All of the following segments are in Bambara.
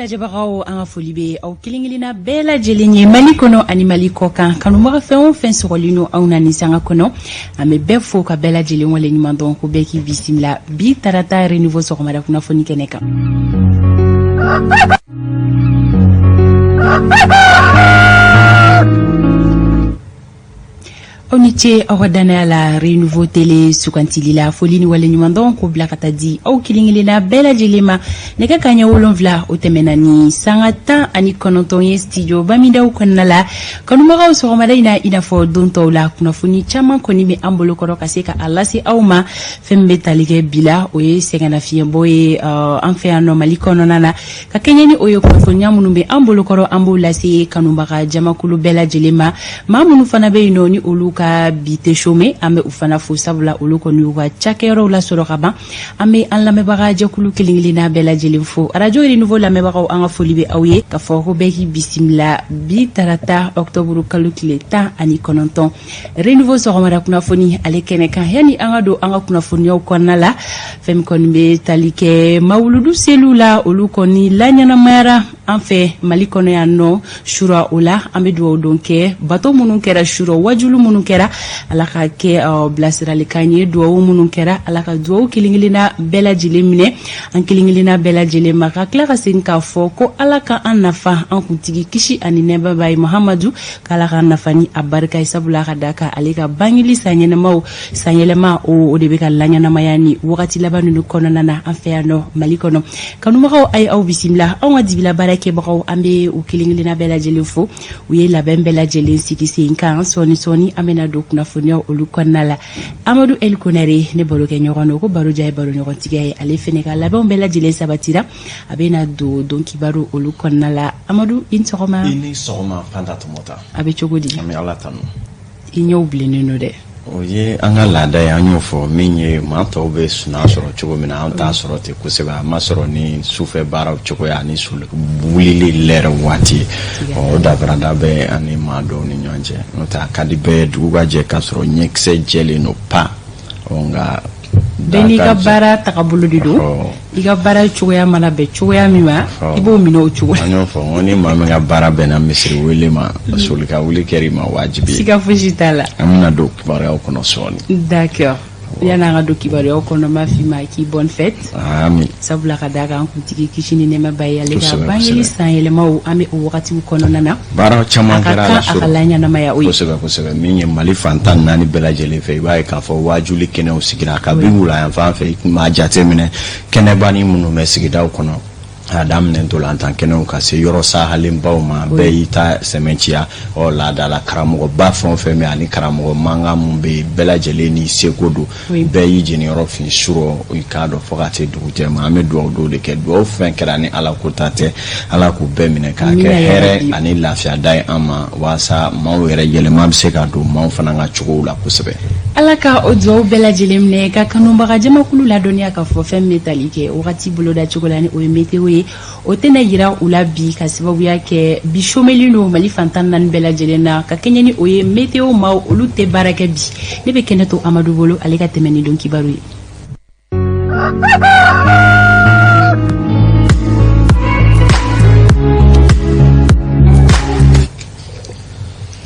Lajɛbagaw, an ka foli bɛ aw kelen-kelenna bɛɛ lajɛlen ye Mali kɔnɔ ani Mali kɔ kan. Kanubaga fɛn o fɛn sɔgɔlen don anw na nin sanga kɔnɔ, an bɛ bɛɛ fo ka bɛɛ lajɛlen waleɲuman dɔn, ko bɛɛ k'i bisimila bi tarata Renouveau sɔgɔmada kunnafoni kɛnɛ kan. Aw ni ce aw ka dannaya la Renouveau Télé sugantili la. Foli ni waleɲumandɔn ko bila ka taa di aw kelen-kelenna bɛɛ lajɛlen ma. Nɛgɛ kanɲɛ 7, o tɛmɛna ni sanga 19 ye studio Bamidaw kɔnɔna la. Kanubagaw, sɔgɔmada in na, i n'a fɔ don tɔw la, kunnafoni caman kɔni bɛ an bolokɔrɔ ka se ka a lase aw ma. Fɛn min bɛ tali kɛ bi la, o ye sɛgɛnnafiɲɛbɔ ye an fɛ yan nɔ Mali kɔnɔna na. Ka kɛɲɛ ni o ye, kunnafoniya minnu bɛ an bolokɔrɔ, an b'o lase kanubaga jamakulu bɛɛ lajɛlen ma. Maa minnu fana bɛ yen nɔ, ni olu ka bi tɛ chômer, an bɛ u fana fo, sabula olu kɔni y'u ka cakɛyɔrɔw lasɔrɔ ka ban. An bɛ an lamɛnbaga jɛkulu kelen-kelenna bɛɛ lajɛlen fo. Arajo Renouveau lamɛnbagaw, an ka foli bɛ aw ye, ka fɔ ko bɛɛ k'i bisimila bi tarata ɔkutɔburu kalo tile 19, Renouveau sɔgɔmada kunnafoni ale kɛnɛ kan. Yanni an ka don an ka kunnafoniyaw kɔnɔna la, fɛn min kɔni bɛ tali kɛ mawuludu seliw la, olu kɔni laɲɛnamayara an fɛ Mali kɔnɔ yan nɔ sura. O la, an bɛ dugawu don kɛ. Bato minnu kɛra sura, wajulu minnu kɛra, Ala ka kɛ bilasiralikan ye. Dugawu minnu kɛra, Ala ka dugawu kelen-kelenna bɛɛ lajɛlen minɛ, an kelen-kelenna bɛɛ lajɛlen ma. Ka tila ka segin k'a fɔ ko Ala ka an nafa an kuntigi, kisi ani nɛɛma b'a ye, Muhamadu, k'Ala ka nafa ni a barika ye, sabula ka da kan ale ka bangeli sanyɛlɛmaw sanyɛlɛma, o de bɛ ka laɲɛnamaya ni wagati laban ninnu kɔnɔna na an fɛ yan nɔ Mali kɔnɔ. Kanubagaw, a ye aw bisimila. Anw ka dibila baarakɛbagaw, an bɛ u kelen-kelenna bɛɛ lajɛlen fo. U ye labɛn bɛɛ lajɛlen sigi sen kan. Sɔɔni sɔɔni, an bɛna don kunnafoniyaw olu kɔnɔna la. Amadu El Konare, ne barokɛ ɲɔgɔn don, ko baro diya ye baro ɲɔgɔntigiya ye, ale fɛnɛ ka labɛnw bɛɛ lajɛlen sabatira. A bɛna don kibaru olu kɔnɔna la. Amadu, i ni sɔgɔma. I ni sɔgɔma, Fanta Tɔmɔta. A bɛ cogo di? An bɛ Ala tanu. I ɲɛw bilennen don dɛ. O ye an ka laada ye. An y'o fɔ min ye, maa tɔw bɛ sunaa sɔrɔ cogo min na, an t'a sɔrɔ ten kosɛbɛ. A ma sɔrɔ ni sufɛ baaraw cogoya ani wulili lɛrɛ waati ye. O danfarada bɛ an ni maa dɔw ni ɲɔgɔn cɛ. N'o tɛ, a ka di bɛɛ ye dugu ka jɛ k'a sɔrɔ ɲɛkisɛ jɛlen don pa. Nka bɛɛ n'i ka baara tagabolo de don. I ka baara cogoya mana bɛn cogoya min ma, i b'o minɛ o cogo la. An y'o fɔ n ko ni maa min ka baara bɛnna misiri wele ma, soli ka wuli kɛra i ma wajibi ye. Siga fosi t'a la. An bɛna don kibaruyaw kɔnɔ sɔɔni. D'accord. Yan'an ka don kibaruyaw kɔnɔ, n b'a f'i ma k'i bonne fête. Ami. Sabula ka d'a kan an kuntigi, kisi ni nɛɛma b'a ye, ale ka bangeli sanyɛlɛmaw, an bɛ o wagatiw kɔnɔna na. Baara caman kɛra a la. A ka laɲɛnamaya o ye. Kosɛbɛ kosɛbɛ. Min ye Mali fan 14 bɛɛ lajɛlen fɛ, i b'a ye k'a fɔ waajuli kɛnɛw sigira. Kabi wula yan fan fɛ, i tun b'a jateminɛ, kɛnɛbanin minnu bɛ sigidaw kɔnɔ, a daminɛ ntolantan kɛnɛw ka se yɔrɔ sahalenbaw ma, bɛɛ y'i ta sɛmɛnciya. Ɔ laadala karamɔgɔba fɛn o fɛn bɛ ani karamɔgɔ mankan mun bɛ yen, bɛɛ lajɛlen n'i seko don, bɛɛ y'i jeniyɔrɔ fin surɔ, i k'a dɔn, fo ka se dugu jɛ ma. An bɛ dugawu dɔw de kɛ. Dugawu fɛn kɛra ni Ala ko ta tɛ, Ala k'u bɛɛ minɛ k'a kɛ hɛrɛ ani lafiya da ye an ma, walasa maaw yɛrɛ yɛlɛma bɛ se ka don maaw fana ka cogow la kosɛbɛ. Ala ka o dugawu bɛɛ lajɛlen minɛ. Ka kanubaga jamakulu ladɔnniya k'a fɔ fɛn min bɛ tali kɛ wagati boloda cogo la, ni o ye météo ye, o tɛna yira u la bi, ka sababuya kɛ bi chômeli don Mali fan 14 bɛɛ lajɛlen na. Ka kɛɲɛ ni o ye, météo maaw, olu tɛ baara kɛ bi. Ne bɛ kɛnɛ to Amadu bolo, ale ka tɛmɛ ni don kibaru ye.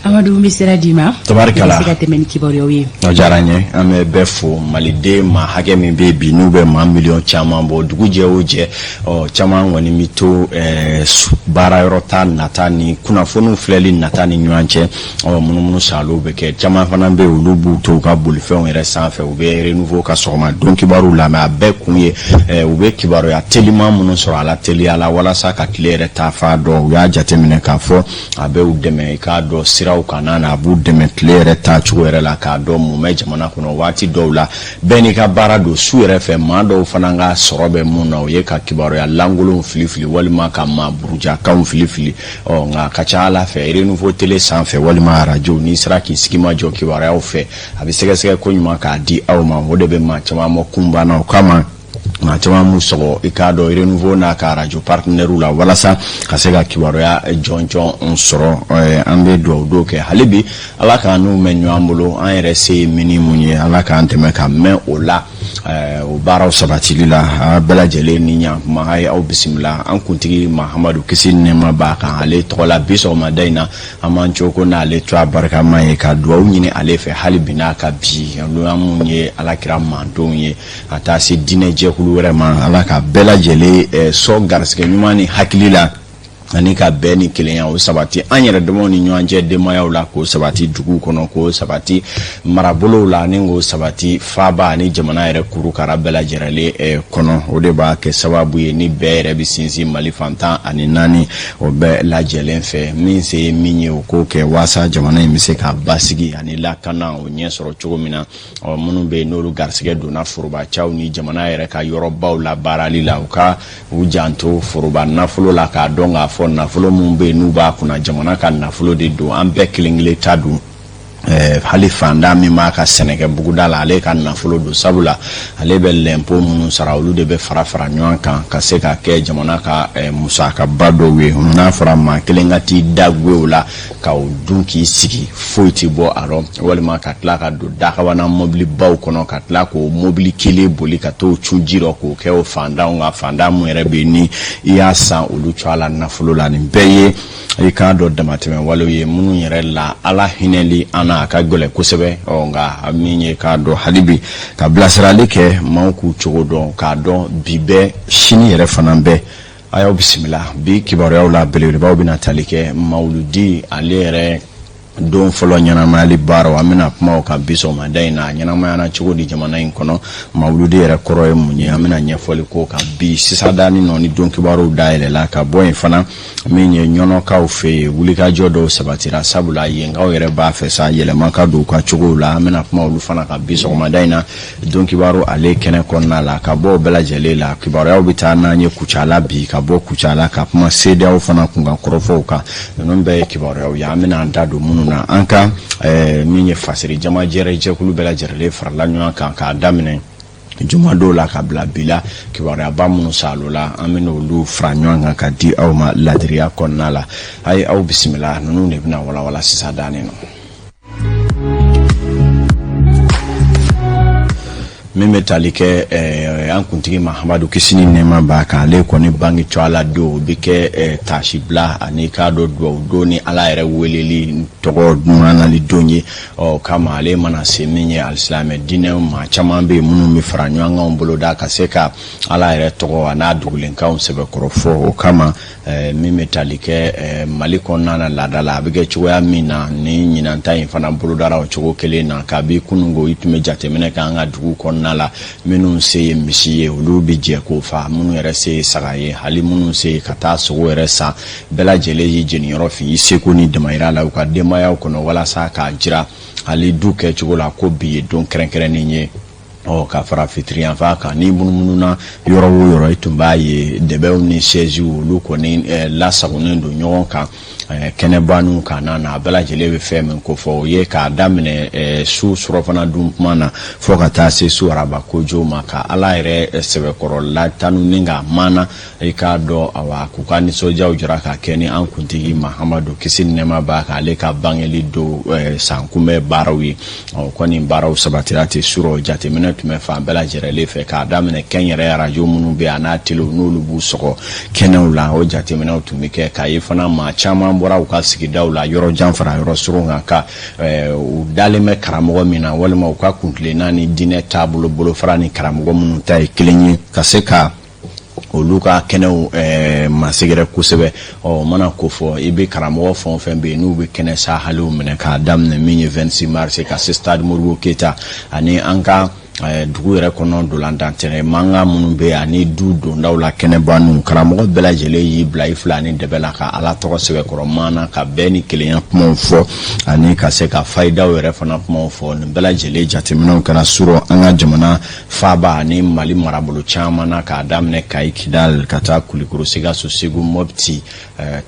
Amadu, n bɛ sira d'i ma. Tabarikala. I bɛ se ka tɛmɛ ni kibaruyaw ye. O diyara n ye. An bɛ bɛɛ fo. Maliden maa hakɛ min bɛ bi, n'u bɛ maa miliyɔn caman bɔ, dugu jɛ o jɛ, ɔ caman kɔni bɛ to baara yɔrɔ ta nata ni kunnafoniw filɛli nata ni ɲɔgɔn cɛ. Ɔ munumunu saalo bɛ kɛ. Caman fana bɛ yen, olu b'u to u ka bolifɛnw yɛrɛ sanfɛ, u bɛ Renouveau ka sɔgɔma don kibaruw lamɛn. A bɛɛ kun ye u bɛ kibaruya teliman minnu sɔrɔ a la teliya la, walasa ka tile yɛrɛ taafan dɔn. U y'a jateminɛ k'a fɔ a bɛ u dɛmɛ, i k'a dɔn, siraw kana na, a b'u dɛmɛ tile yɛrɛ taacogo yɛrɛ la, k'a dɔn mun bɛ jamana kɔnɔ waati dɔw la. Bɛɛ n'i ka baara don. Su yɛrɛ fɛ, maa dɔw fana ka sɔrɔ bɛ mun na, o ye ka kibaruya lankolonw filifili walima ka maa burujakanw filifili. Ɔ nka a ka ca Ala fɛ, Renouveau télé sanfɛ walima arajo, n'i sera k'i sigi majɔ kibaruyaw fɛ, a bɛ sɛgɛsɛgɛ ko ɲuman k'a di aw ma. O de bɛ maa caman bɔ kunba na. O kama, maa caman b'u sɔgɔ, i k'a dɔn, Renouveau n'a ka arajo partenaire la, walasa ka se ka kibaruya jɔnjɔn sɔrɔ. An bɛ dugawu don kɛ hali bi, Ala k'an n'u mɛn ɲɔgɔn bolo. An yɛrɛ se ye min mun ye, Ala k'an dɛmɛ ka mɛn o la. O baaraw sabatili la, a bɛɛ lajɛlen ni ɲankuma, a ye aw bisimila an kuntigi Mahamadu, kisi ni nɛɛma b'a kan, ale tɔgɔ la bi sɔgɔmada in na. An b'an cogo n'ale to a barikama ye ka dugawu ɲini ale fɛ hali bi n'a ka bi an minnu ye alakira mantonw ye, ka taa se diinɛ jɛkulu wɛrɛ ma. Ala ka bɛɛ lajɛlen sɔn garisɛgɛ ɲuman ni hakili la, ani ka bɛn ni kelenya o sabati an yɛrɛ damaw ni ɲɔgɔn cɛ, denbayaw la, k'o sabati duguw kɔnɔ, k'o sabati marabolow la, ani k'o sabati faaba ani jamana yɛrɛ kurukara bɛɛ lajɛrɛlen kɔnɔ. O de b'a kɛ sababu ye ni bɛɛ yɛrɛ bɛ sinsin Mali fan 14 o bɛɛ lajɛlen fɛ. Min se ye min ye, o k'o kɛ waasa jamana in bɛ se ka basigi ani lakana o ɲɛ sɔrɔ cogo min na. Ɔ, minnu bɛ yen n'olu garisɛgɛ donna forobacaw ni jamana yɛrɛ ka yɔrɔbaw la baarali la, u ka u janto foroba nafolo la, k'a dɔn k'a fɔ nafolo minnu bɛ yen n'u b'a kunna, jamana ka nafolo de don, an bɛɛ kelen kelen ta don. Hali fantan min b'a ka sɛnɛkɛ buguda la, ale ka nafolo don, sabula ale bɛ lɛnpo minnu sara, olu de bɛ fara fara ɲɔgɔn kan ka se ka kɛ jamana ka musakaba dɔw ye. N'a fɔra maa kelen ka t'i da gwe o la ka o dun k'i sigi, foyi tɛ bɔ a rɔ, walima ka tila ka don dakabana mɔbilibaw kɔnɔ, ka tila k'o mɔbili kelen boli ka t'o cun ji rɔ, k'o kɛ o fantanw ka fantan mun yɛrɛ bɛ yen ni i y'a san olu cogoya la nafolo la. Nin bɛɛ ye i k'a dɔn damatɛmɛ walew ye minnu yɛrɛ la Ala hinɛli an na a ka gɛlɛn kosɛbɛ. Ɔ, nka min ye k'a dɔn hali bi ka bilasirali kɛ, maaw k'u cogo dɔn, k'a dɔn bi bɛɛ, sini yɛrɛ fana bɛɛ. A y'aw bisimila bi kibaruyaw la. Belebelebaw bɛna tali kɛ mawuludi ale yɛrɛ don fɔlɔ ɲɛnamayali baaraw. An bɛna kuma o kan bi sɔgɔmada in na. A ɲɛnamayana cogo di jamana in kɔnɔ? Mawuludi yɛrɛ kɔrɔ ye mun ye? An bɛna ɲɛfɔli k'o kan bi sisadani nɔ ni don kibaruw dayɛlɛla. Ka bɔ yen fana, min ye ɲɔnɔkaw fɛ yen, wulikajɔ dɔw sabatira, sabula yenkaw yɛrɛ b'a fɛ sa yɛlɛma ka don u ka cogow la. An bɛna kuma olu fana kan bi sɔgɔmada in na don kibaru ale kɛnɛ kɔnɔna la. Ka bɔ o bɛɛ lajɛlen la, kibaruyaw bɛ taa n'an ye Kucala bi. Ka bɔ Kucala, ka kuma CEDEAO fana kunkan kɔrɔfɔw kan. Ninnu bɛɛ ye kibaruyaw ye an bɛna an da don minnu na. An ka min ye fasiri jamajɛrɛ jɛkulu bɛɛ lajɛlen farala ɲɔgɔn kan k'a daminɛ jumadon la ka bila bi la, kibaruyaba minnu salo la, an bɛna olu fara ɲɔgɔn kan ka di aw ma ladiriya kɔnɔna la. A ye aw bisimila, ninnu de bɛna walawala sisan dannen nɔ. Min bɛ tali kɛ an kuntigi Mahamadu, kisi ni nɛɛma b'a kan, ale kɔni bange cogoya la don, o bɛ kɛ tasibila ani k'a dɔn dugawu don ni Ala yɛrɛ weleli tɔgɔ manali don ye. Ɔ kama ale mana se min ye, alisilamɛ diinɛ maa caman bɛ yen minnu bɛ fara ɲɔgɔn kan boloda ka se ka Ala yɛrɛ tɔgɔ a n'a dugulenkanw sɛbɛkɔrɔ fɔ. O kama, min bɛ tali kɛ Mali kɔnɔna na, laada la a bɛ kɛ cogoya min na, ni ɲinanta in fana bolodara o cogo kelen na. Kabi kununko, i tun bɛ jateminɛ kɛ an ka dugu kɔnɔna la, minnu se ye misi ye, olu bɛ jɛ k'o fa, minnu yɛrɛ se ye saga ye, hali minnu se ye ka taa sogo yɛrɛ san, bɛɛ lajɛlen y'i jeniyɔrɔ fin i seko ni damayira la u ka denbayaw kɔnɔ, walasa k'a jira hali du kɛcogo la ko bi ye don kɛrɛnkɛrɛnnen ye. Ɔ, ka fara fitiriyanfan kan, ni munumununa yɔrɔ o yɔrɔ, i tun b'a ye dɛbɛw ni sɛziw, olu kɔni lasagonnen don ɲɔgɔn kan kɛnɛbaninw kan na. A bɛɛ lajɛlen bɛ fɛn min kofɔ, o ye k'a daminɛ su surɔfana dun kuma na fo ka taa se su araba kojo ma, ka Ala yɛrɛ sɛbɛkɔrɔ latanu ni k'a mana i k'a dɔn, awa, k'u ka nisɔndiyaw jira ka kɛ ni an kuntigi Mahamadu, kisi ni nɛɛma b'a kan, ale ka bangeli don san kunbɛn baaraw ye. Ɔ kɔni baaraw sabatira ten surɔ. Jateminɛ tun bɛ fan bɛɛ lajɛlen fɛ, k'a daminɛ kɛnyɛrɛ arajo minnu bɛ a n'a telew, n'olu b'u sɔgɔ kɛnɛw la, o jateminɛw tun bɛ kɛ k'a ye fana maa caman bɔra u ka sigidaw la, yɔrɔ jan fara yɔrɔ surun kan, ka u dalen bɛ karamɔgɔ min na, walima u ka kuntilenna ni diinɛ taabolo bolofara ni karamɔgɔ minnu ta ye kelen ye, ka se ka olu ka kɛnɛw masɛgɛrɛ kosɛbɛ. Ɔ mana ko fɔ, i bɛ karamɔgɔ fɛn o fɛn bɛ yen n'u bɛ kɛnɛ sahaliw minɛ, k'a daminɛ min ye 26 mars ka se stade Modibo Keyita, ani an ka dugu yɛrɛ kɔnɔ dolantan terrain mankan minnu bɛ yen, ani du dondaw la kɛnɛbaninw, karamɔgɔ bɛɛ lajɛlen y'i bila i fila ni dɛbɛ la ka Ala tɔgɔ sɛbɛkɔrɔ maana, ka bɛn ni kelenya kumaw fɔ, ani ka se ka fayidaw yɛrɛ fana kumaw fɔ. Nin bɛɛ lajɛlen jateminɛw kɛra surɔ an ka jamana faaba ani Mali marabolo caman na, k'a daminɛ Kayi, Kidal, ka taa Kulikoro, Sikaso, Segu, Mopti,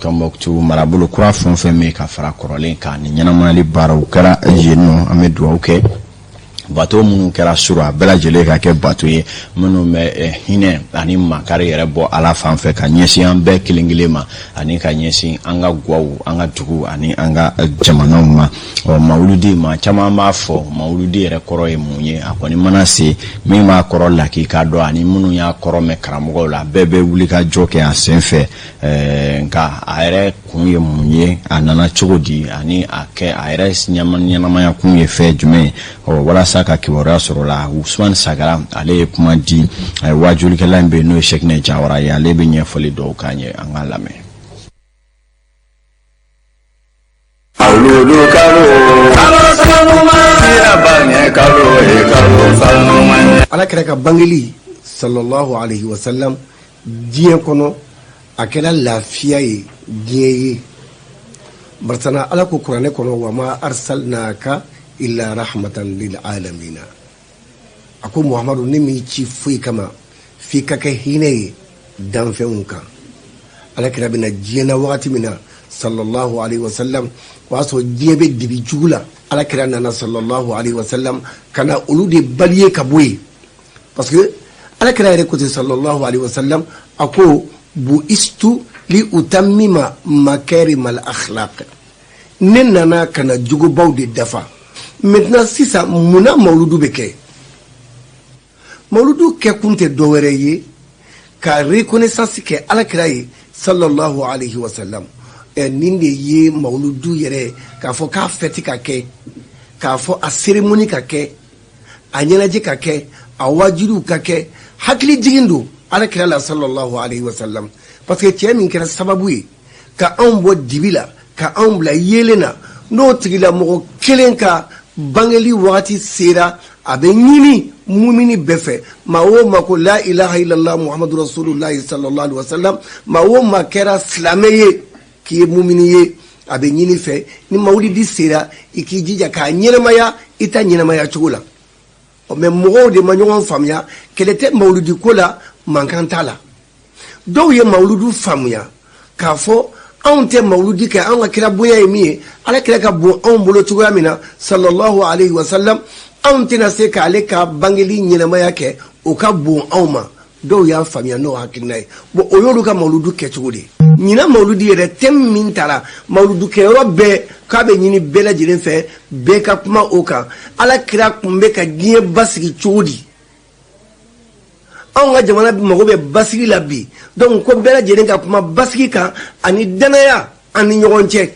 Tɔnbɔkutu, marabolo kura fɛn o fɛn bɛ ka fara kɔrɔlen kan, ni ɲɛnamayali baaraw kɛra yen nɔ. An bɛ dugawu kɛ Bato minnu kɛra surɔ, a bɛɛ lajɛlen ka kɛ bato ye minnu bɛ hinɛ ani makari yɛrɛ bɔ Ala fan fɛ ka ɲɛsin an bɛɛ kelen kelen ma, ani ka ɲɛsin an ka gwaw, an ka dugu ani an ka jamanaw ma. Ɔ, mawuludi, maa caman b'a fɔ, mawuludi yɛrɛ kɔrɔ ye mun ye? A kɔni mana se, min b'a kɔrɔ lakika dɔn ani minnu y'a kɔrɔ mɛn karamɔgɔw la, bɛɛ bɛ wuli ka jɔ kɛ a sen fɛ. Nka a yɛrɛ kun ye mun ye? A nana cogo di? Ani a kɛ a yɛrɛ ɲɛnamaya kun ye fɛn jumɛn ye? Ɔ, walasa ka kibaruya sɔrɔ la, Usumani Sagara, ale ye kuma di waajulikɛla in bɛ yen, n'o ye Sɛkinɛ Jawara ye. Ale bɛ ɲɛfɔli dɔw k'an ye, an k'a lamɛn. Mawuludu kalo, kalo sanuma, kira bange kalo ye kalo sanuma ye. Ala kira ka bangeli, sallallahu alaihi wasallam, diɲɛ kɔnɔ, a kɛra lafiya ye diɲɛ ye. Barisana Ala ko kuranɛ kɔnɔ: wa ma arsalnaka illa rahmatan lil alamina. A ko: Muhamadu, ne m'i ci foyi kama f'i ka kɛ hinɛ ye danfɛnw kan. Ala kira bɛna diɲɛ na wagati min na, sallallahu alaihi wasallam, o y'a sɔrɔ diɲɛ bɛ dibi jugu la. Ala kira nana, sallallahu alaihi wasallam, ka na olu de baliye ka bɔ yen, parce que Ala kira yɛrɛ ko ten, sallallahu alaihi wasallam, a ko: bu'istu li utammima makarimal akhlaq. Ne nana ka na jogobaw de dafa. Maintenant, sisan, munna mawuludu bɛ kɛ? Mawuludu kɛkun tɛ dɔwɛrɛ ye ka reconnaissance kɛ Ala kira ye, sallallahu alaihi wasallam. Nin de ye mawuludu yɛrɛ, k'a fɔ k'a fɛti ka kɛ, k'a fɔ a cérémonie ka kɛ, a ɲɛnajɛ ka kɛ, a wajuliw ka kɛ, hakili jigin don Ala kira la, sallallahu alaihi wasallam, parce que cɛ min kɛra sababu ye ka anw bɔ dibi la, ka anw bila yeelen na, n'o tigilamɔgɔ kelen ka bangeli wagati sera, a bɛ ɲini mumini bɛɛ fɛ, maa o maa ko la ilaha illallah muhammadu rasulullahi sallallahu alaihi wasallam, maa o maa kɛra silamɛ ye, k'i ye mumini ye, a bɛ ɲini fɛ, ni mawulidi sera, i k'i jija k'a ɲɛnamaya i ta ɲɛnamaya cogo la. Mais mɔgɔw de ma ɲɔgɔn faamuya. Kɛlɛ tɛ mawuludi ko la, mankan t'a la. Dɔw ye mawuludu faamuya k'a fɔ anw tɛ mawuludi kɛ, anw ka kira bonya ye min ye, Ala kira ka bon anw bolo cogoya min na, sallallahu alaihi wasallam, anw tɛna se k'ale ka bangeli ɲɛnamaya kɛ, o ka bon anw ma. Dɔw y'a faamuya n'o hakilina ye. Bon, o y'olu ka mawuludu kɛcogo de ye. Ɲinan mawuludi yɛrɛ, thème min tara mawuludu kɛyɔrɔ bɛɛ, k'a bɛ ɲini bɛɛ lajɛlen fɛ, bɛɛ ka kuma o kan: Ala kira tun bɛ ka diɲɛ basigi cogo di? Anw ka jamana mago bɛ basigi la bi. Donc ko bɛɛ lajɛlen ka kuma basigi kan ani danaya an ni ɲɔgɔn cɛ.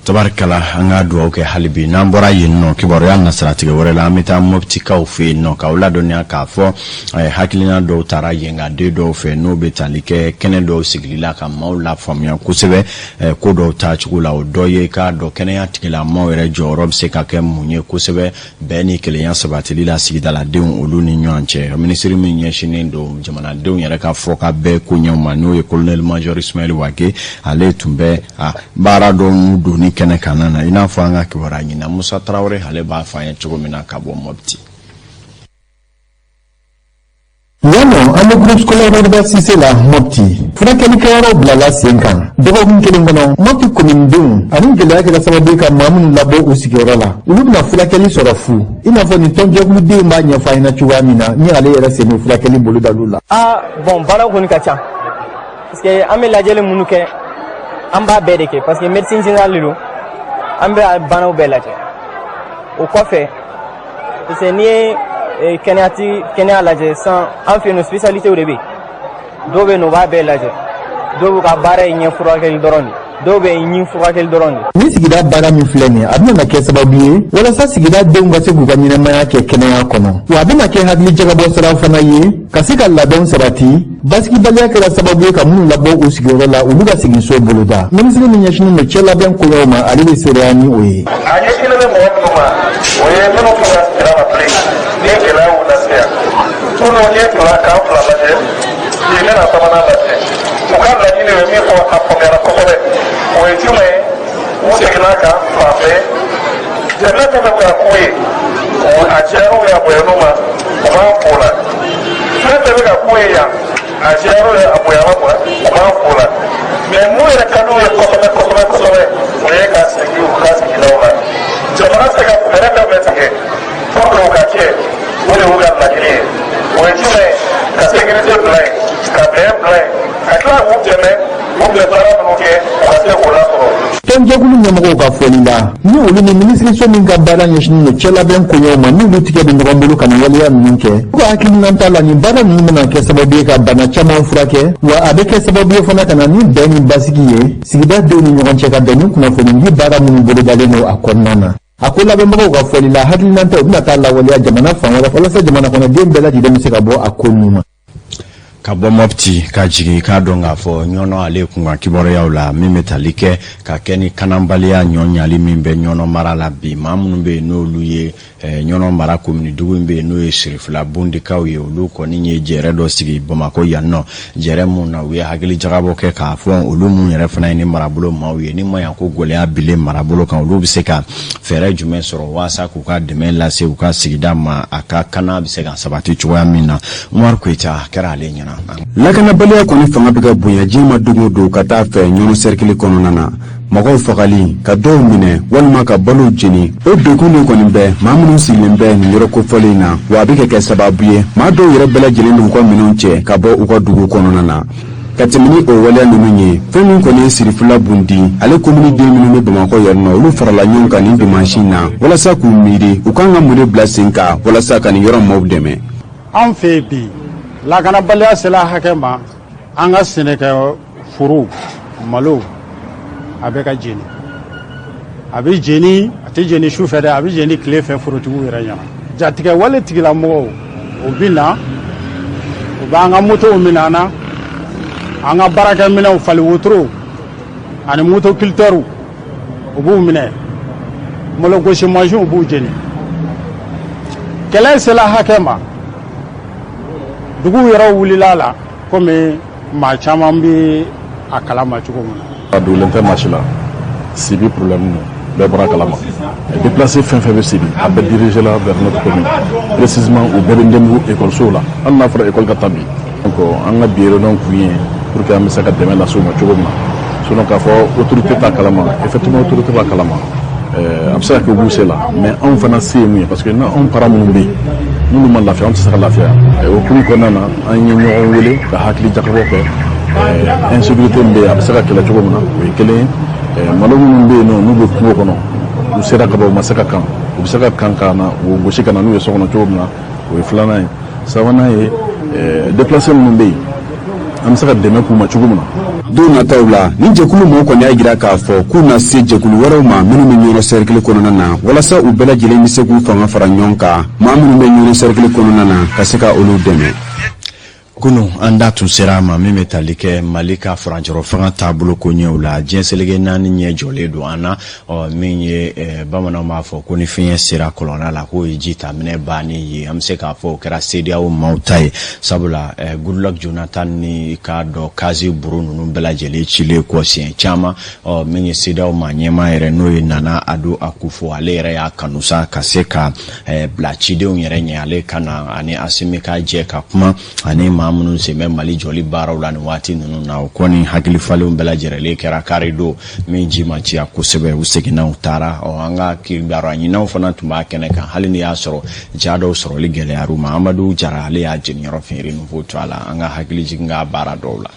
Tabarikala, an ka dugawu kɛ hali bi. N'an bɔra yen nɔ, kibaruya nasiratigɛ wɛrɛ la, an bɛ taa Mɔptikaw fɛ yen nɔ k'aw ladɔnniya k'a fɔ hakilina dɔw taara yen ka den dɔw fɛ, n'o bɛ tali kɛ kɛnɛ dɔw sigili la ka maaw lafaamuya kosɛbɛ ko dɔw taacogo la. O dɔ ye k'a dɔn kɛnɛya tigilamaaw yɛrɛ jɔyɔrɔ bɛ se ka kɛ mun ye kosɛbɛ bɛn ni kelenya sabatili la sigidaladenw olu ni ɲɔgɔn cɛ. Minisiri min ɲɛsinnen don jamanadenw yɛrɛ ka fɔ ka bɛɛ koɲɛw ma, n'o ye colonel major Ismaël Wage, ale tun bɛ a baara dɔw donni kɛnɛ kan na, i n'a fɔ an ka kibaruya ɲina Musa Tarawele, ale b'a fɔ an ye cogo min na ka bɔ Mɔpti. Yan nɔ, an bɛ groupe scolaire Robert Cissé la Mopti. Furakɛlikɛyɔrɔ bilala sen kan dɔgɔkun kelen kɔnɔ. Mopti kominidenw ani gɛlɛya kɛra sababu ye ka maa minnu labɔ u sigiyɔrɔ la, olu bɛna furakɛli sɔrɔ fu, i n'a fɔ nin tɔnjɛkuludenw b'a ɲɛfɔ an ɲɛna cogoya min na, ni ale yɛrɛ sen bɛ furakɛli bolodaliw la. Ah bon, baara kɔni ka ca, parce que an bɛ lajɛli minnu kɛ, an b'a bɛɛ de kɛ, parce que médecine générale de don, an bɛ banaw bɛɛ lajɛ. O kɔfɛ, parce que n'i ye kɛnɛya ti kɛnɛya lajɛ sisan, an fɛ yen nɔ, spécialité de bɛ yen. Dɔw bɛ yen nɔ, u b'a bɛɛ lajɛ, dɔw b'u ka baara ye ɲɛ furakɛli dɔrɔn de, dɔw bɛ yen, ɲin furakɛli dɔrɔn de. Ni sigida baara min filɛ nin ye, a bɛna kɛ sababu ye walasa sigida denw ka se k'u ka ɲɛnamaya kɛ kɛnɛya kɔnɔ, wa a bɛna kɛ hakili jagabɔ sira fana ye ka se ka labɛnw sabati basigibaliya kɛra sababu ye ka minnu labɔ u sigiyɔrɔ la, olu ka segin so boloda. Minisiri min ɲɛsinnen don cɛ labɛn koɲɛw ma, ale bɛ seereya ni o ye. A ɲɛsinnen bɛ mɔgɔ minnu ma, o ye minnu t'u ka sigida la bilen ni gɛlɛya y'u lase yan. Tunu n ye fila kan fila lajɛ bi, n bɛna sabanan lajɛ. U ka laɲini ye min fɔ, a faamuyara kosɛbɛ. O ye jumɛn ye? U seginna kan fan bɛɛ, dɛmɛ fɛn fɛn bɛ ka k'u ye, o a diyara u ye, a bonyana u ma, u b'an fo la. Fɛn fɛn bɛ ka k'u ye yan, a diyara u ye, a bonyana u ma, u b'an fo la. Mais mun yɛrɛ ka d'u ye kosɛbɛ kosɛbɛ kosɛbɛ, o ye ka segin u ka sigidaw la. Jamana tɛ se ka fɛɛrɛ fɛn fɛn tigɛ pour que o ka kɛ, o de y'u ka laɲini ye. O ye jumɛn ye? Ka sécurité bila yen, ka bɛn bila yen, ka tila k'u dɛmɛ, u bɛ baara minnu kɛ, u ka se k'o lasɔrɔ. Tɔnjɛkulu ɲɛmɔgɔw ka fɔli la, ni olu ni minisiriso min ka baara ɲɛsinnen don cɛlabɛn koɲɛw ma, n'olu tigɛ bɛ ɲɔgɔn bolo ka nin waleya ninnu kɛ, u ka hakilinata la, nin baara ninnu bɛna kɛ sababu ye ka bana caman furakɛ, wa a bɛ kɛ sababu ye fana ka na ni bɛn ni basigi ye sigida denw ni ɲɔgɔn cɛ, ka bɛn ni kunnafonidi baara minnu bolodalen don a kɔnɔna na. A ko labɛnbagaw ka fɔli la, hakilinata u bɛna taa lawaleya jamana fan wɛrɛ, walasa jamana kɔnɔden bɛɛ lajɛlen bɛ se ka bɔ a ko ninnu ma. Ka bɔ Mɔpti ka jigin, k'a dɔn k'a fɔ Ɲɔnɔ, ale kunkan kibaruyaw la, min bɛ tali kɛ ka kɛ ni kananbaliya ɲɔ ɲali min bɛ Ɲɔnɔ mara la bi. Maa minnu bɛ yen, n'olu ye Ɲɔnɔ mara komini dugu in bɛ yen, n'o ye Sirifila Bundikaw ye, olu kɔni ye jɛrɛ dɔ sigi Bamakɔ yan nɔ, jɛrɛ mun na u ye hakili jagabɔ kɛ k'a fɔ olu mun yɛrɛ fana ye ni marabolo maaw ye, ni maɲanko gɛlɛya bilen marabolo kan, olu bɛ se ka fɛɛrɛ jumɛn sɔrɔ waasa k'u ka dɛmɛ lase u ka sigida ma, a ka kana bɛ se ka sabati cogoya min na. Umaru Koyita kɛra ale ɲɛna. Lakanabaliya kɔni fanga bɛ ka bonya diɲɛ ma don o don ka taa fɛ. Ɲɔnɔ sɛrikili kɔnɔna na, mɔgɔw fagali, ka dɔw minɛ walima ka balow jeni, o degun de kɔni bɛ maa minnu sigilen bɛ nin yɔrɔ kofɔlen in na, wa a bɛ ka kɛ sababu ye maa dɔw yɛrɛ bɛɛ lajɛlen b'u ka minɛnw cɛ ka bɔ u ka dugu kɔnɔna na. Ka tɛmɛ ni o waleya ninnu ye, fɛn min kɔni ye Sirifila Bundi ale komini den minnu bɛ Bamakɔ yan nɔ, olu farala ɲɔgɔn kan nin dimansi in na walasa k'u miiri u kan ka mun de bila sen kan walasa ka nin yɔrɔ maaw dɛmɛ. Anw fɛ yen bi, lakanabaliya sera hakɛ ma, an ka sɛnɛkɛ foro, malo, a bɛ ka jeni. A bɛ jeni, a tɛ jeni su fɛ dɛ, a bɛ jeni tile fɛ forotigiw yɛrɛ ɲɛna. Jatigɛ wale tigilamɔgɔw, o bɛ na, u b'an ka motow minɛ an na, an ka baarakɛminɛnw, fali wotoro ani motoculteurw, u b'u minɛ, malogosi mansinw b'u jeni. Kɛlɛ sera hakɛ ma, dugu yɛrɛ wulila a la, komi maa caman bɛ a kalama cogo min na. A dogolen tɛ maa si la, Sibi problème don, bɛɛ bɔra a kalama. Déplacé fɛn fɛn bɛ Sibi, a bɛɛ dirigé la vers notre commune. Précisément, u bɛɛ bɛ Ndembugu école la, hali n'a fɔra école ka taa bi. Donc an ka bi réunion kun ye pour que an bɛ se ka dɛmɛ lase u ma cogo min na. Sinon, k'a fɔ autorité t'a kalama, effectivement autorité b'a kalama, a bɛ se ka kɛ u b'u se la, mais anw fana se ye mun ye? Parce que n'anw parents minnu bɛ yen, n'olu ma lafiya, anw tɛ se ka lafiya. O hukumu kɔnɔna na, an ye ɲɔgɔn wele ka hakili jakabɔ kɛ insécurité min bɛ yen, a bɛ se ka kɛlɛ cogo min na. O ye kelen ye. Malo minnu bɛ yen nɔ, n'u bɛ kungo kɔnɔ, u sera ka ban, u ma se ka kan, u bɛ se ka kan ka na u gosi ka na n'u ye so kɔnɔ cogo min na, o ye filanan ye. Sabanan ye, déplacé minnu bɛ yen, an bɛ se ka dɛmɛ k'u ma cogo min na. Don nataw la, ni jɛkulu mɔgɔw kɔni y'a jira k'a fɔ k'u na se jɛkulu wɛrɛw ma minnu bɛ Ɲɔnɔ sɛrikili kɔnɔna na, walasa u bɛɛ lajɛlen bɛ se k'u fanga fara ɲɔgɔn kan, maa minnu bɛ Ɲɔnɔ sɛrikili kɔnɔna na, ka se ka olu dɛmɛ. Kunu an da tun sera a ma, min bɛ tali kɛ Mali ka furancɛrɔ fanga taabolo koɲɛw la. Diɲɛ seleke naani ɲɛ jɔlen don an na. Ɔ, min ye bamananw b'a fɔ ko ni fiɲɛ sera kɔlɔnda la, k'o ye ji taminɛ bannen ye. An bɛ se k'a fɔ o kɛra CEDEAO maaw ta ye, sabula Goodluck Jonathan ni k'a dɔn Kazi Buru ninnu bɛɛ lajɛlen cilen kɔ siɲɛ caman, ɔ, min ye CEDEAO maa ɲɛmaa yɛrɛ, n'o ye Nana Ado Akufo, ale yɛrɛ y'a kanu sa ka se ka bila cidenw yɛrɛ ɲɛ, ale ka na ani Asimi ka jɛ ka kuma ani maa minnu sen bɛ Mali jɔli baaraw la nin waati ninnu na. O kɔni hakili falenw bɛɛ lajɛlen kɛra kari don min ji ma ciya kosɛbɛ, u seginna, u taara. Ɔ, an ka kibaruya ɲininaw fana tun b'a kɛnɛ kan, hali ni y'a sɔrɔ ja dɔw sɔrɔli gɛlɛyar'u ma. Amadu Jara, ale y'a jeniyɔrɔ fin Renouveau to a la, an ka hakili jigin ka baara dɔw la.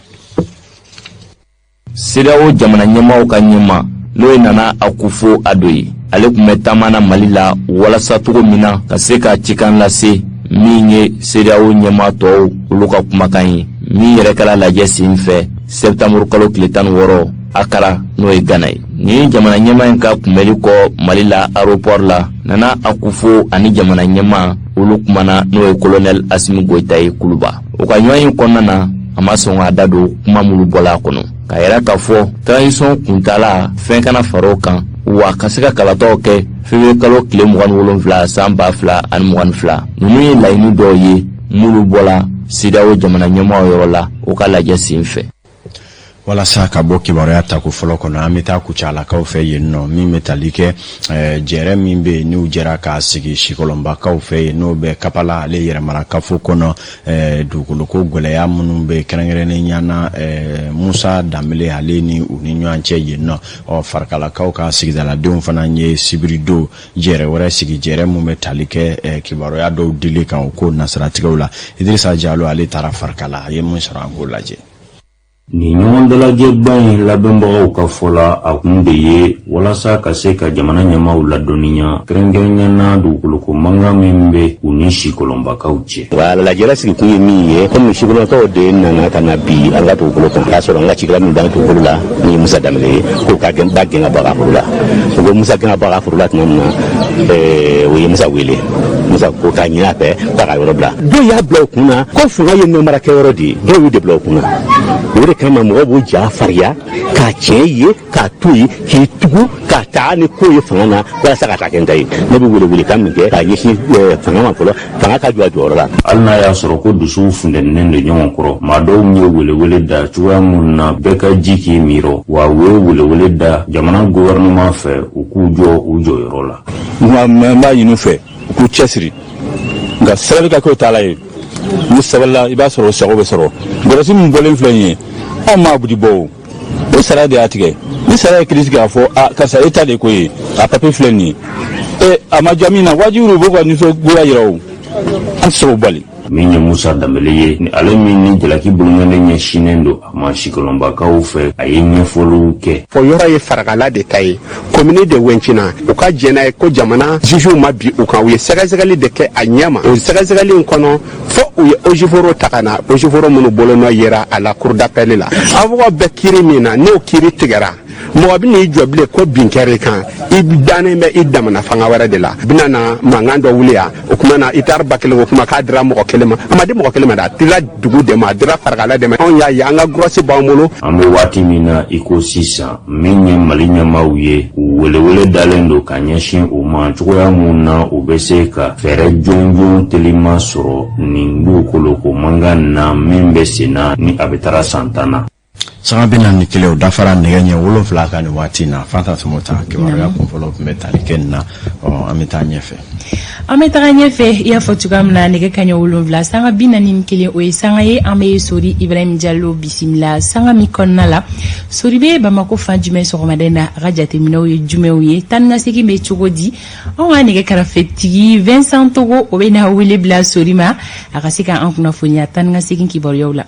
CEDEAO jamana ɲɛmaaw ka ɲɛma, n'o ye Nana Akufo Ado ye, ale tun bɛ taama na Mali la walasa cogo min na ka se ka cikan lase, min ye CEDEAO ɲɛmaa tɔw olu ka kumakan ye, min yɛrɛ kɛra lajɛ sen fɛ sɛptanburu kalo tile 16 Akara, n'o ye Gana ye. Nin jamana ɲɛmaa in ka kunbɛli kɔ Mali la, aéroport la, Nana Akufo ani jamana ɲɛmaa olu kumana, n'o ye kolonɛli Asimi Goyita ye Kuluba. O ka ɲɔgɔn in kɔnɔna na, a ma sɔn k'a da don kuma minnu bɔla a kɔnɔ, k'a yira k'a fɔ transition kuntala fɛn kana fara o kan, wa ka se ka kalataw kɛ février kalo tile 27 san 2022. Ninnu ye laɲini dɔw ye minnu bɔla CEDEAO jamana ɲɛmaaw yɔrɔ la o ka lajɛ sen fɛ. Walasa ka bɔ kibaruya tako fɔlɔ kɔnɔ, an bɛ taa Kucalakaw fɛ yen nɔ, min bɛ tali kɛ jɛrɛ min bɛ yen n'u jɛra k'a sigi Sikɔlɔnbakaw fɛ yen, n'o bɛ Kapala ale yɛrɛmarakafo kɔnɔ, dugukoloko gɛlɛya minnu bɛ kɛrɛnkɛrɛnnenya na Musa Danbele ale ni u ni ɲɔgɔn cɛ yen nɔ. Ɔ Farakalakaw ka sigidaladenw fana ye sibiridon jɛrɛ wɛrɛ sigi, jɛrɛ min bɛ tali kɛ kibaruya dɔw dili kan o ko nasiratigɛw la. Idirisa Jalo ale taara Farikala, a ye min sɔrɔ, an k'o lajɛ. Nin ɲɔgɔndalajɛba in labɛnbagaw ka fɔ la, a kun de ye walasa ka se ka jamana ɲɛmaaw ladɔnniya, kɛrɛnkɛrɛnya na dugukoloko mankan min bɛ u ni Sikɔlɔnbakaw cɛ. Wala lajɛrɛ sigikun ye min ye, komi Sikɔlɔnbakaw de nana ka na bin an ka dugukolo kan, k'a sɔrɔ an ka cikɛla min b'an dugukolo la ni Musa Danbele ye, k'o ka ba gɛn ka bɔ a ka foro la. U ko Musa gɛn ka bɔ a ka foro la tuma min na, o ye Musa wele. Musa ko k'a ɲini a fɛ k'a ka yɔrɔ bila. Dɔw y'a bila u kun na ko fanga ye nɔmarakɛyɔrɔ de ye, dɔw y'o de bila u kun na. O de kama mɔgɔw b'u ja fariya k'a tiɲɛ ye, k'a to yen, k'i tugu ka taa ni ko ye fanga na walasa ka taa kɛ n ta ye. Ne bɛ welewelekan min kɛ k'a ɲɛsin fanga ma fɔlɔ, fanga ka jɔ a jɔyɔrɔ la. Hali n'a y'a sɔrɔ ko dusuw funtɛninen don ɲɔgɔn kɔrɔ, maa dɔw ye welewele da cogoya min na bɛɛ ka ji k'i miirɔ, wa u ye welewele da jamana gouvernement fɛ u k'u jɔ u jɔyɔrɔ la. N b'a ɲini u fɛ u k'u cɛsiri, nka sabali ka kɛ o taala ye. Ni sabalila, i b'a sɔrɔ o sago bɛ sɔrɔ. Gɔrɔsi min bɔlen filɛ nin ye, anw m'a budi bɔ, o o sariya de y'a tigɛ. Ni sariya ye kiiri tigɛ k'a fɔ a karisa e ta de ko ye, a papiye filɛ nin ye, e a ma diya min na, wajibi u b'u ka nisɔngoya yira, o an tɛ se k'o bali. Min ye Musa Danbele ye, ni ale min ni jalaki bolonkɔni ɲɛsinnen don a ma Sikɔlɔnbakaw fɛ, a ye ɲɛfɔliw kɛ. Fɔ yɔrɔ ye Farakala de ta ye, komini de Wɛncina. U ka jɛn n'a ye ko jamana jugew ma bin u kan. U ye sɛgɛsɛgɛli de kɛ a ɲɛ ma. O sɛgɛsɛgɛli in kɔnɔ, fo u ye eaux et forêts ta ka na, eaux et forêts minnu bolonɔ yera a la cour d'appel la. Avocat bɛ kiiri min na, n'o kiiri tigɛra, mɔgɔ bɛ n'i jɔ bilen ko bin kɛra i kan, i dannen bɛ i damana fanga wɛrɛ de la, bɛna na mankan dɔ wuli yan. O kuma na, itari 1000 o kuma k'a dira mɔgɔ kelen ma. A ma di mɔgɔ kelen ma dɛ, a dira dugu de ma, a dira Faragala de ma. Anw y'a ye, an ka gɔrɔsi b'an bolo. An bɛ waati min na i ko sisan, min ye Mali ɲɛmaaw ye, u welewele dalen don ka ɲɛsin u ma cogoya mun na u bɛ se ka fɛɛrɛ jɔnjɔn teliman sɔrɔ nin dugukoloko mankan na min bɛ sen na ni a bɛ taara san 10 na. Sanga 41, o dafara nɛgɛ ɲɛ 7 kan nin waati in na. Fanta Sumota, kibaruya kunfɔlɔ tun bɛ tali kɛ nin na. Ɔ, an bɛ taa ɲɛfɛ. An bɛ taga ɲɛfɛ. I y'a fɔ cogoya min na, nɛgɛ kaɲɛ 7 sanga 41, o ye sanga ye an bɛ Sori Ibrahim Jalo bisimila sanga min kɔnɔna la. Sori bɛ Bamako fan jumɛn sɔgɔmada in na? A ka jateminɛw ye jumɛnw ye? Taa ni ka segin bɛ cogo di? Anw ka nɛgɛ karafetigi Vincent Togo, o bɛ na wele bila Sori ma, a ka se ka an kunnafoniya taa ni ka segin kibaruyaw la.